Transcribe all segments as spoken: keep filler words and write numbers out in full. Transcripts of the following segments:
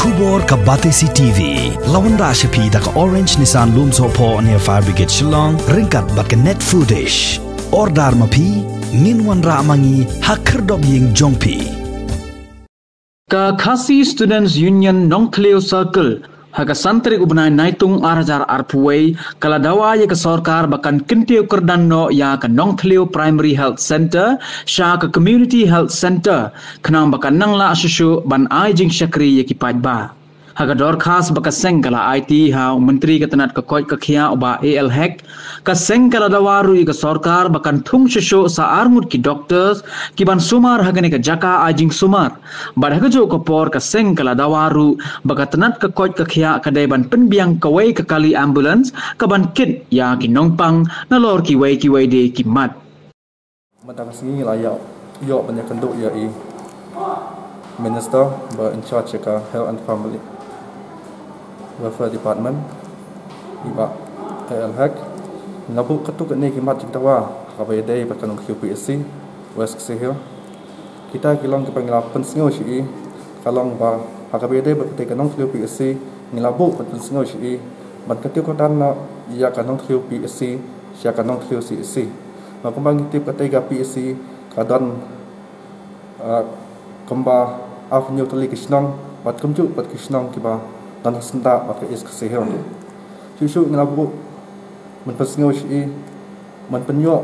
Khubor ka Batesi T V la wanrah sha phi da ka Orange Nissan Lumsohphoh near Fire Brigade Shillong ryngkat bad ka Net Foodish. Order ma phi, ngin wanrah ma ngi ha khyrdop ïing jong phi. Ka Khasi Students Union Nongthliew Circle ha ka san tarik u bnai Naitung ar hajar arphew wei ka la dawa ïa ka sorkar ba kan kyntiew kyrdan noh ïa ka Nongthliew Primary Health Centre sha ka Community Health Centre, khnang ba kan nang lah shuh shuh ban ai jingshakri ïa ki paidbah. Ha ka dorkhas ba ka seng ka la aiti ha u Myntri ka tnat ka koit ka khiah u Bah A L Hek, ka seng ka la dawa ruh ïa ka sorkar ba kan thung shuh shuh sa arngut ki doctors ki ban sumar ha kane ka jaka ai jingsumar. Bad ha kajuh ka por ka seng ka la dawa ruh ba ka tnat ka koit ka khiah ka dei ban pynbiang kawei ka kali ambulance ka ban kit ïa ki nongpang nalor kiwei kiwei de ki mat. Mynta ka sngi la ïoh, ïoh ban ïakynduh ïa i Minister ba in charge ka Health and Family Welfare Department, i Bah A L Hek. Nga buh katto katne ki mat jingdawa ha kaba ïadei bad ka Nongthliew P H C West Khasi Hills. Kita ki long kiba ngi la pynsngew sha i, ka long ba ha kaba ïadei bad katei ka Nongthliew P H C ngi la buh ban pynsngew sha i ban kyntiew kyrdan noh ïa ka Nongthliew P H C sha ka Nongthliew C H C. Ba kumba ngi tip katei ka P H C ka don, ah, kumba arphew hynñiew tylli ki shnong bad kumjuh bad ki shnong kiba don ha syndah bad ka East Khasi Hills. Shuh shuh ngi la buh ban pynsngew sha i ban pynïoh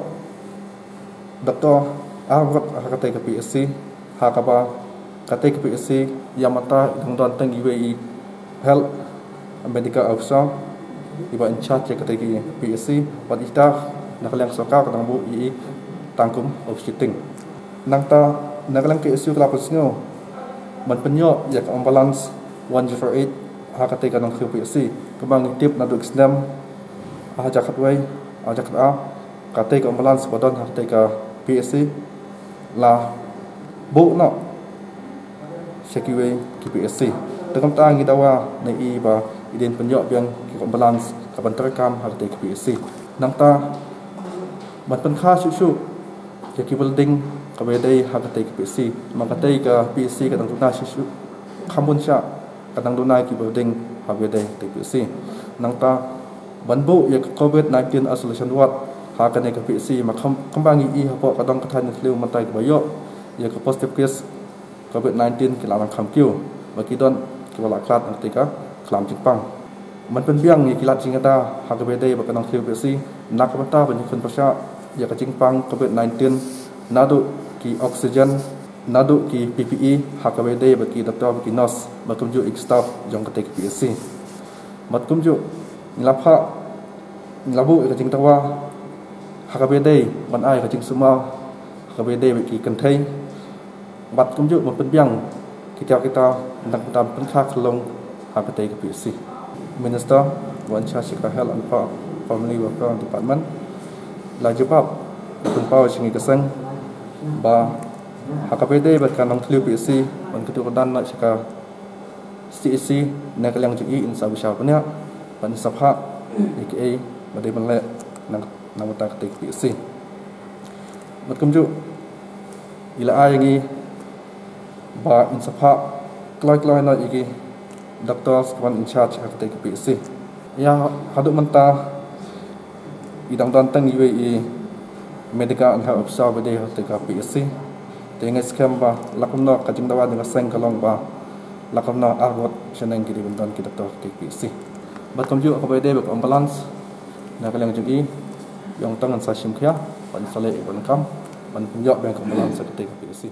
doktor arngut ha katei ka P H C, ha kaba katei ka P H C ïa mynta i dang don tang iwei i health medical officer iba in charge ïa katei ka P H C, bad ita na ka liang sorkar ka dang buh ïa i tang kum office sitting. Nangta na ka liang ka K S U ka la pynsngew ban pynïoh ïa ka ambulance one zero eight ha katei ka Nongthliew P H C. Kumba ngi tip naduh ki snem ar hajar khatwei, ar hajar khatar, katei ka ambulance ba don ha katei ka P H C la buh noh sha kiwei ki P H C. Te kumta ngi dawa na i ba i dei ban pynïoh biang ki ambulance ka ban treikam ha katei ka P H C. Nangta ban pynkha shuh shuh ïa ki building kaba ïadei ha katei ka P H C. Ma katei ka P H C ka dang duna shuh shuh, kham bun shah ka dang duna ki building ha kaba ïadei ha katei ka P H C. Nangta ban buh ïa ka covid nineteen isolation ward ha kane ka P H C, ma kham, kumba ngi i hapoh ka dong ka thaiñ Nongthliew mynta kiba ïoh ïa ka positive case covid nineteen ki la nang kham kiew, ba ki don kiba la khlad na katei ka khlam jingpang. Ban pynbiang ïa ki lad jingïada ha kaba ïadei bad ka Nongthliew P H C na ka bynta ban ïakhun pyrshah ïa ka jingpang covid nineteen, naduh ki oxygen, naduh ki P P E ha kaba ïadei bad ki doktor bad ki nurse bad kumjuh ïa ki staff jong katei ka P H C. Bad kumjuh ngi la phah, ngi la buh ïa ka jingdawa ha kaba ïadei ban ai ka jingsumar ha kaba ïadei bad ki kynthei, bad kumjuh ban pynbiang ki tiar ki tar na ka bynta ban pynkha khyllung ha katei ka P H C. Minister ba in charge ka Health and Fa-, Family Welfare Department la jubab pynpaw sha ngi ka seng ba ha kaba ïadei bad ka Nongthliew P H C ban kyntiew kyrdan noh sha ka C H C na ka liang jong i in sa bishar bniah bad in sa phah ïa kaei ba dei ban leh na, na ka bynta katei ka P H C. Bad kumjuh i la ai ïa ngi ba in sa phah kloi kloi noh ïa ki doctors kiban in charge ha katei ka P H C. Ïa haduh mynta i dang don tang iwei i medical and health officer ba dei ha katei ka P H C. Te nga ngeit skhem ba la kumno ka jingdawa jong ka seng ka long ba la kumno arngut shaneng ki dei ban don ki doctor ha katei ka P H C. Bad kumjuh ha kaba ïadei bad ka ambulance na ka liang jong i, ïa ong tang ngan sa shim khia ban sa leh ïa ka ban kam ban pynïoh biang ka ambulance ha katei ka P H C.